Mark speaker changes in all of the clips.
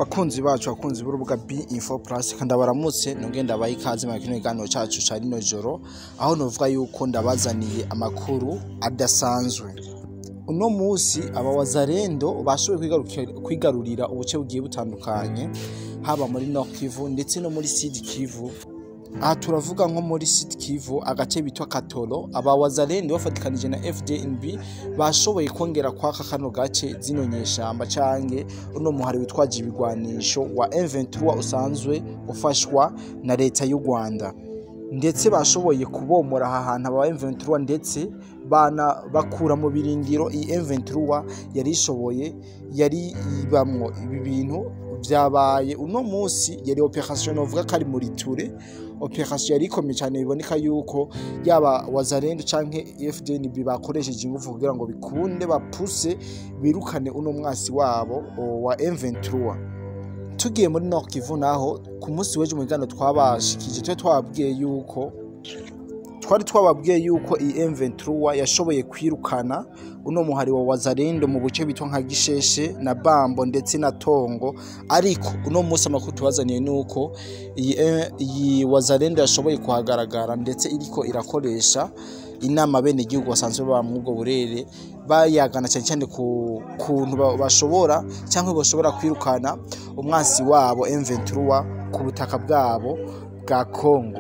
Speaker 1: Bakunzi bacu, bakunzi b'urubuga B Info Plus, kandi baramutse nongeye ndabaha ikaze mu kino kiganiro cacu ca rino joro, aho novuga yuko ndabazaniye amakuru adasanzwe. Uno musi aba Wazalendo bashoboye kwigarurira ubuce bugiye butandukanye, haba muri Nord Kivu ndetse no muri Sud Kivu. Aha turavuga nko muri Sud Kivu, agace bitwa Katoro, aba Wazalendo bafatikanije na FDNB bashoboye kongera kwaka kano gace zino nyeshamba canke uno muhari witwaje ibigwanisho wa M23 usanzwe ufashwa na leta y'u Rwanda, ndetse bashoboye kubomora aha hantu aba M23, ndetse bana bakura mu birindiro iyi M23 yari ishoboye yari ibamwo. Ibi bintu vyabaye uno musi, yari opération novuga ko ari muri Ture, opération yari ikomeye cyane. Biboneka yuko yaba Wazalendo canke FDNB bakoresheje ingufu kugira ngo bikunde bapuse birukane uno mwasi wabo wa M23. Tugiye muri Nord Kivu naho, ku munsi w'ejo mu biganiro twabashikije twe twababwiye yuko twari twababwiye yuko iyi M23 yashoboye kwirukana uno muhari wa Wazalendo mu buce bitwa nka Gisheshe na Bambo ndetse na Tongo. Ariko uno munsi amakuru tubazaniye nuko iyi Wazalendo yashoboye kuhagaragara, ndetse iriko irakoresha inama bene igihugu basanzwe baba muri ubwo burere, bayagana cyane cyane ku kuntu bashobora cyangwa bashobora kwirukana umwansi wabo M23 ku butaka bwabo bwa Congo.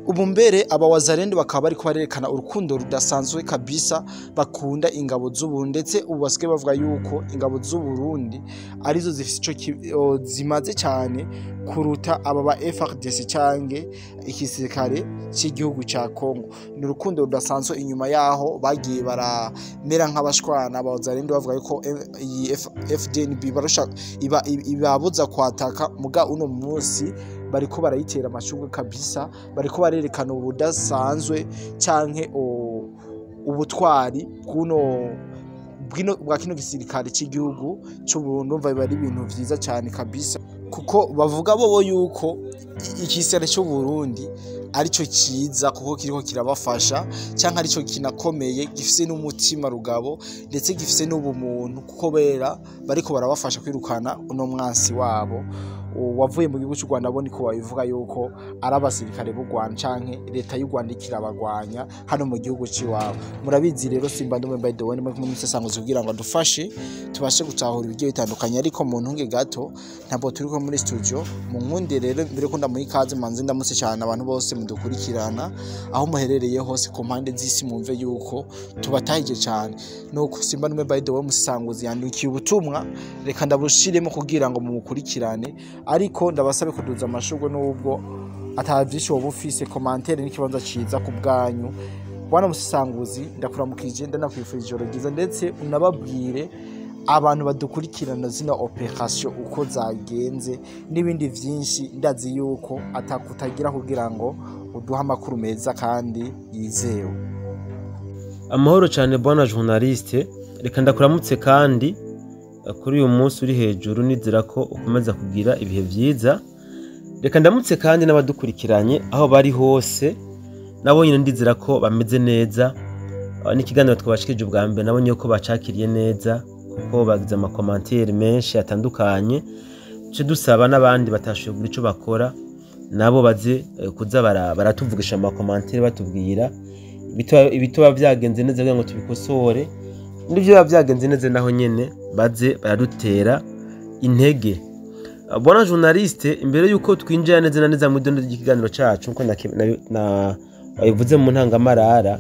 Speaker 1: Ubu mbere aba Wazalendo bakaba bariko barerekana urukundo rudasanzwe kabisa bakunda ingabo z'Uburundi, ndetse ubu basigaye bavuga yuko ingabo z'Uburundi arizo zifise ico zimaze cyane kuruta aba ba FARDC canke igisirikare cy'igihugu ca Congo. Ni urukundo rudasanzwe inyuma yaho bagiye baramera nk'abashwana, aba Wazalendo bavuga yuko iyi FDNB barusha ibabuza kwataka, muga uno munsi bariko barayitera amashurwe kabisa, bariko barerekana ubudasanzwe canke ubutwari bw'uno bwino bwa kino gisirikare cy'igihugu cy'Uburundi. Ndumva biba ari ibintu vyiza cyane kabisa, kuko bavuga bobo yuko igisirikare cy'Uburundi arico ciza, kuko kiriko kirabafasha canke arico kinakomeye, gifise n'umutima rugabo ndetse gifise n'ubumuntu, kuko bera bariko barabafasha kwirukana uno mwansi wabo wavuye mu gihugu cy'u Rwanda. Bo niko babivuga yuko ari abasirikare b'u Rwanda canke leta y'u Rwanda ikirabagwanya hano mu gihugu ciwabo. Murabizi rero, Simba Ndumwe by the way, muri kumwe n'umusesanguzi kugira ngo adufashe tubashe gutahura ibigiye bitandukanye. Ariko mu ntunge gato, ntabwo turi ko muri studio. Mu nkunde rero, mbere ko ndamuha ikaze, manze ndamutse cyane abantu bose mudukurikirana aho muherereye hose ku mpande z'isi, mwumve yuko tubatahije cyane. Nuko Simba Ndumwe by the way, umusesanguzi yandikiye ubutumwa, reka ndabushiremo kugira ngo mumukurikirane. Ariko ndabasabe kuduza amashurwe n'ubwo ata vyinshi woba ufise, commentaire n'ikibanza ciza ku bwanyu. Bwana musesanguzi, ndakuramukije, ndanakwifurije ijoro ryiza, ndetse unababwire abantu badukurikirana zino opération uko zagenze n'ibindi vyinshi. Ndazi yuko atakutagira kugira ngo uduhe amakuru meza kandi yizewe.
Speaker 2: Amahoro cyane bwana journaliste, reka ndakuramutse kandi kuri uyu munsi uri hejuru, nizera ko ukomeza kugira ibihe byiza. Reka ndamutse kandi n'abadukurikiranye aho bari hose, nabo nyine ndizera ko bameze neza. N'ikiganiro twabashikirije ubwa mbere nabonye ko bacakiriye neza, kuko bagize ama commentaires menshi atandukanye. Tuce dusaba n'abandi batashoboye kugira ico bakora nabo baze kuza baratuvugisha ama commentaires, batubwira ibitoba vyagenze neza kugira ngo tubikosore, n'ivyo biba vyagenze neza naho nyene baze baradutera intege. Bwana journaliste, imbere yuko twinjira neza na neza mu idondo ry'ikiganiro cacu nkuko wabivuze mu ntangamarara,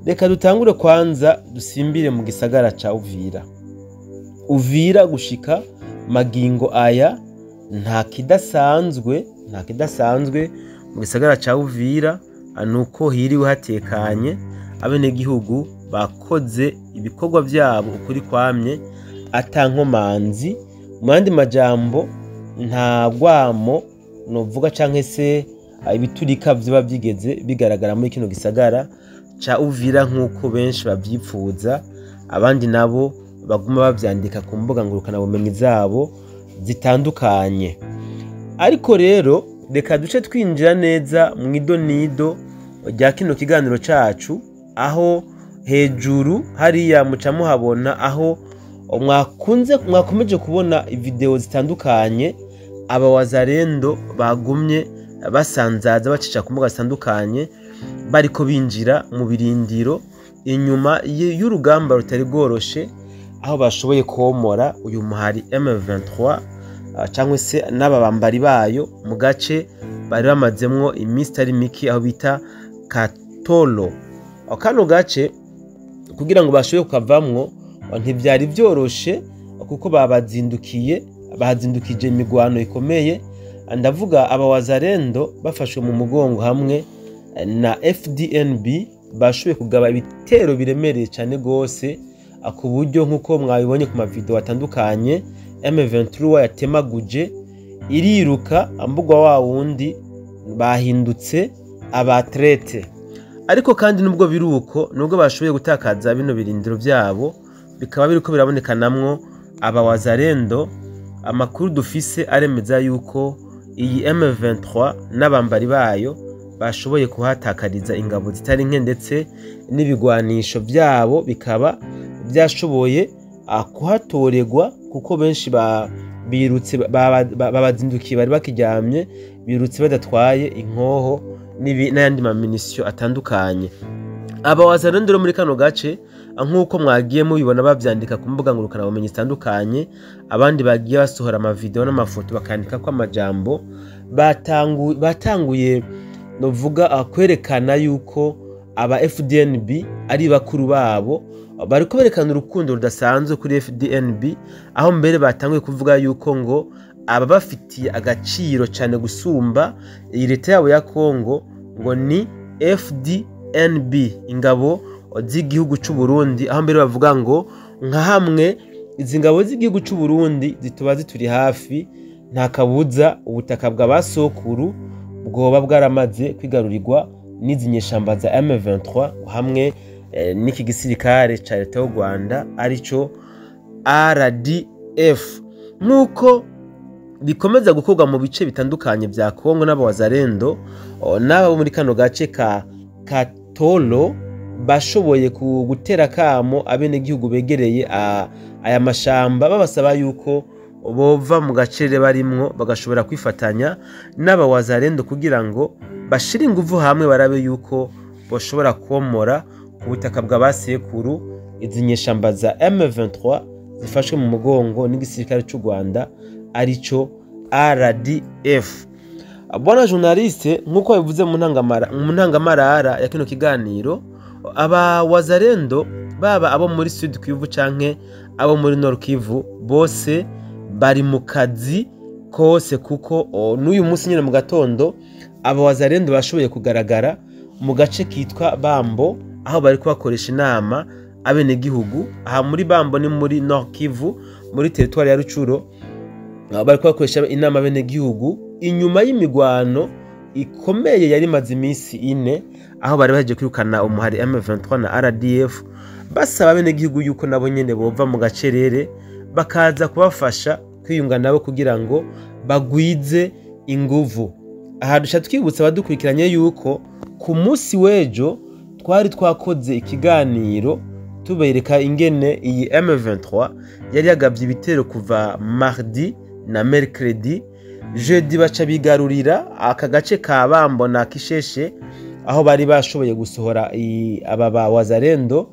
Speaker 2: reka dutangure kwanza dusimbire mu gisagara ca Uvira. Uvira gushika magingo aya nta kidasanzwe, nta kidasanzwe mu gisagara ca Uvira, nuko hiriwe hatekanye, abenegihugu bakoze ibikorwa vyabo ukuri kwamye ata nkomanzi. Mu yandi majambo, nta rwamo novuga canke se ibiturika vyoba vyigeze bigaragara muri kino gisagara ca Uvira nk'uko benshi bavyipfuza, abandi nabo baguma bavyandika ku mbuga ngurukanabumenyi zabo zitandukanye. Ariko rero reka duce twinjira neza mu idonido rya kino kiganiro cacu, aho hejuru hariya muca muhabona aho Mwakunze mwakomeje kubona video zitandukanye aba Wazalendo bagumye basanzaza bacica ku mbuga zitandukanye, bariko binjira mu birindiro inyuma y'urugamba rutari rworoshe, aho bashoboye komora uyu muhari M23 cyangwa se n'aba bambari bayo mu gace bari bamazemwo iminsi itari mike, aho bita Katolo. Aho kano gace kugira ngo bashobore kukavamwo ntivyari vyoroshe, kuko babazindukiye, bahazindukije imigwano ikomeye. Ndavuga aba Wazalendo bafashwe mu mugongo hamwe na FDNB, bashoboye kugaba ibitero biremereye cyane gose, ku buryo nk'uko mwabibonye ku mavideo atandukanye M23 yatemaguje iriruka ambugwa wa wundi bahindutse abatrete. Ariko kandi nubwo biruko, nubwo bashoboye gutakaza bino birindiro byabo, bikaba biriko birabonekanamwo aba Wazalendo, amakuru dufise aremeza yuko iyi M23 n'abambari bayo bashoboye kuhatakariza ingabo zitari nke, ndetse n'ibigwanisho byabo bikaba byashoboye kuhatorerwa, kuko benshi birutse babazindukiye bari bakiryamye, birutse badatwaye inkoho n'ayandi maminisiyo atandukanye. Aba Wazalendo rero muri kano gace, nk'uko mwagiye mubibona bavyandika ku mbuga ngurukanabumenyi zitandukanye, abandi bagiye basohora amavideo n'amafoto bakandika ko amajambo, batanguye novuga kwerekana yuko aba FDNB ari bakuru babo. Bariko berekana urukundo rudasanzwe kuri FDNB, aho mbere batanguye kuvuga yuko ngo aba bafitiye agaciro cyane gusumba iyi leta yabo ya Kongo, ngo ni FDNB, ingabo z'igihugu c'u Burundi, aho mbere bavuga ngo nka hamwe izi ngabo z'igihugu c'u Burundi zituba zituri hafi, nta kabuza ubutaka bwa basokuru bwoba bwaramaze kwigarurirwa n'izi nyeshamba za M23 hamwe n'iki gisirikare ca leta y'u Rwanda arico RDF. Nk'uko bikomeza gukorwa mu bice bitandukanye vya Kongo, n'aba Wazalendo n'abo muri kano gace ka Katolo bashoboye gutera kamo abenegihugu begereye aya mashamba, babasaba yuko bova mu gacere barimwo bagashobora kwifatanya n'aba Wazalendo kugira ngo bashire inguvu hamwe, barabe yuko bashobora komora ku butaka bwa basekuru izi nyeshamba za M23 zifashwe mu mugongo n'igisirikare c'u Rwanda arico RDF. Bwana journaliste, nkuko bivuze mu ntangamarara ya kino kiganiro, aba Wazalendo baba abo muri Sud Kivu canke abo muri Nord Kivu bose bari mu kazi kose, kuko n'uyu munsi nyine mu gatondo aba Wazalendo bashoboye kugaragara mu gace kitwa Bambo, aho bari kubakoresha inama abenegihugu. Aha muri Bambo ni muri Nord Kivu, muri territoire ya Rucuro, bari kubakoresha inama abenegihugu inyuma y'imigwano ikomeye yari imaze iminsi ine, aho bari bahejeje kwirukana umuhari M23 na RDF, basaba abenegihugu yuko nabo nyene bova mu gacerere bakaza kubafasha kwiyunga nabo kugira ngo bagwize inguvu. Aha duca twibutsa abadukurikiranye yuko ku munsi w'ejo twari twakoze ikiganiro tubereka ingene iyi M23 yari yagabye ibitero kuva mardi na mercredi, jeudi baca bigarurira aka gace ka Bambo na Kisheshe, aho bari bashoboye gusohora aba ba Wazalendo.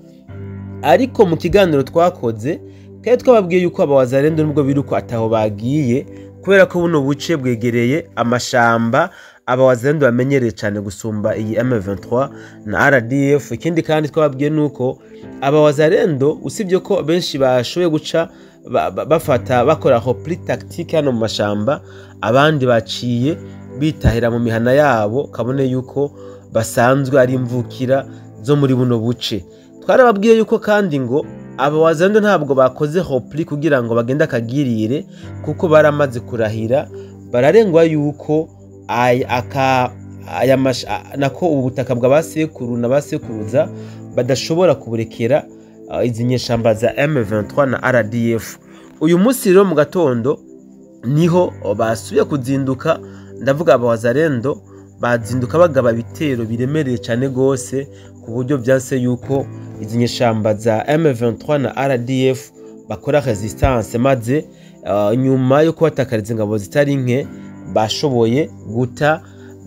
Speaker 2: Ariko mu kiganiro twakoze kandi twababwiye yuko aba Wazalendo nubwo biruko ataho bagiye, kubera ko buno buce bwegereye amashamba aba Wazalendo bamenyereye cyane gusumba iyi M23 na RDF. Ikindi kandi twababwiye nuko aba Wazalendo usibye ko benshi bashoboye guca bafata bakora repli tactique hano mu mashamba, abandi baciye bitahira mu mihana yabo, kabone yuko basanzwe ari imvukira zo muri buno buce. Twarababwiye yuko kandi ngo aba Wazalendo ntabwo bakoze repli kugira ngo bagende akagirire, kuko baramaze kurahira bararengwa yuko nako ubu butaka bwa basekuru na basekuruza badashobora kuburekera izi nyeshamba za M23 na RDF. Uyu munsi rero mu gatondo niho basubiye kuzinduka, ndavuga aba Wazalendo bazinduka bagaba ibitero biremereye cyane gose, ku buryo byanse yuko izi nyeshamba za M23 na RDF bakora resistance, maze nyuma yo kubatakariza ingabo zitari nke bashoboye guta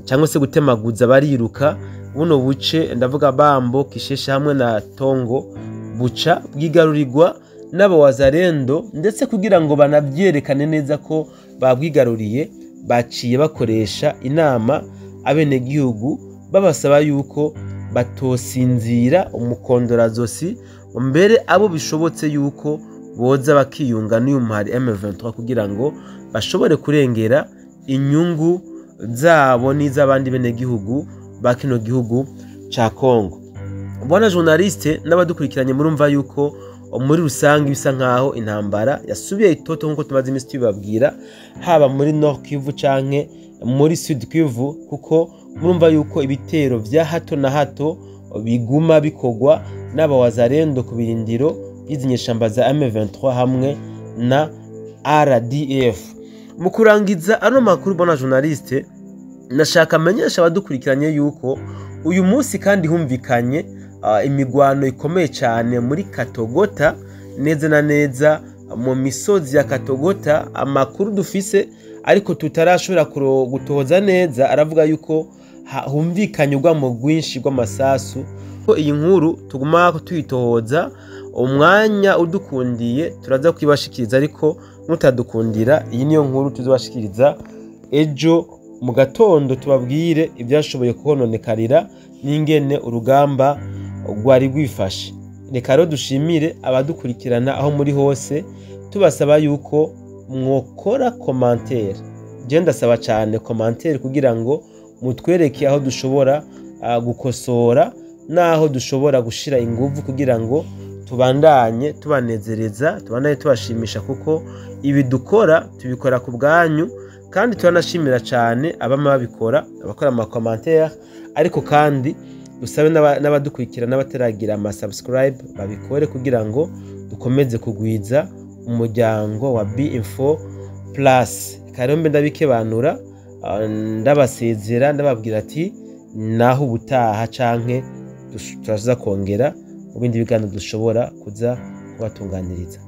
Speaker 2: cyangwa se gutemaguza bariruka. Buno buce, ndavuga Bambo, Kisheshe hamwe na Tongo, buca bwigarurirwa n'abawazarendo, ndetse kugira ngo banabyerekane neza ko babwigaruriye, baciye bakoresha inama abenegihugu babasaba yuko batosinzira umukondorazosi, mbere abo bishobotse yuko boza bakiyunga n'uyu muhari M23 kugira ngo bashobore kurengera inyungu zabo n'iz'abandi benegihugu ba kino gihugu ca Congo. Bwana journaliste n'abadukurikiranye, murumva yuko muri rusange bisa nkaho intambara yasubiye itoto nkuko tumaze iminsi tubibabwira, haba muri Nord Kivu canke muri Sud Kivu, kuko murumva yuko ibitero vya hato na hato biguma bikorwa n'abawazarendo ku birindiro by'izi nyeshamba za M23 hamwe na RDF. Mu kurangiza ano makuru, bwana journaliste, nashaka amenyesha abadukurikiranye yuko uyu munsi kandi humvikanye imigwano ikomeye cyane muri Katogota, neza na neza mu misozi ya Katogota. Amakuru dufise ariko tutarashobora gutohoza neza aravuga yuko humvikanye urwamo rwinshi rw'amasasu. Ko iyi nkuru tuguma tuyitohoza, umwanya udukundiye turaza kwibashikiriza, ariko mutadukundira iyi niyo nkuru tuzobashikiriza ejo mu gatondo, tubabwire ibyashoboye kuhononekarira n'ingene urugamba rwari rwifashe. Reka rero dushimire abadukurikirana aho muri hose, tubasaba yuko mwokora commentaire. Je ndasaba cyane commentaire kugira ngo mutwereke aho dushobora gukosora n'aho dushobora gushira inguvu kugira ngo tubandanye tubanezereza, tubandanye tubashimisha, kuko ibi dukora tubikora ku bwanyu. Kandi turanashimira cyane abama babikora, abakora ama commentaire, ariko kandi dusabe n'abadukurikira n'abataragira ama subscribe babikore kugira ngo dukomeze kugwiza umuryango wa B-Info Plus. Reka mbe ndabikebanura, ndabasezera, ndababwira ati naho ubutaha canke turaza kongera mu bindi biganiro dushobora kuza kubatunganiriza.